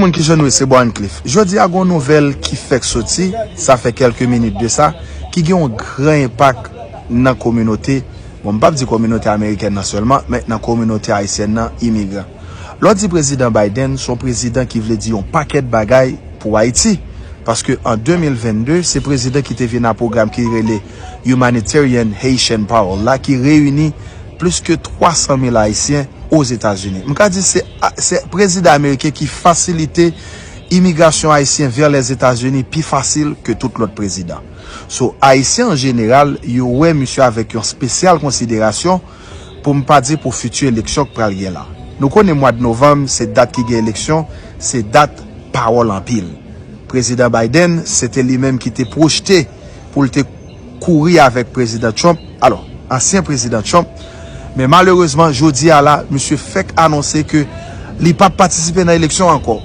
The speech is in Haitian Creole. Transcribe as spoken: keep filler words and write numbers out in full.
Moun ki jwenn nou, se Born Cliff. Jodi a, gen yon nouvèl ki fèk soti, sa fè kèlke minit de sa, ki gen yon gran enpak nan kominote, bon, m p ap di kominote amerikèn nan sèlman, men nan kominote ayisyèn nan, imigran. Lè w di prezidan Biden, se yon prezidan ki vle di yon pakèt bagay pou Ayiti. Paske an de mil vennde, se prezidan ki te vin a pwogram ki rele Humanitarian Haitian Parole la, ki reyini plis ke twa san mil Ayisyen Ozetazini. M ka di se, se prezidan ameriken ki fasilite imigrasyon ayisyen vè Lèzetazini pi fasil ke tout lòt prezidan. So, Ayisyen an jeneral, yo wè misye avèk yon espesyal konsiderasyon, pou m pa di pou fiti eleksyon k pral gen la. Nou konnen mwa de novanm, se dat ki gen eleksyon, se dat pawòl anpil. Prezidan Biden, se te li menm ki te pwojte pou l te kouri avèk prezidan Trump, alò, ansyen prezidan Trump, men malerezman, jodi a la, misye fèk anonse ke li p ap patisipe nan eleksyon ankò.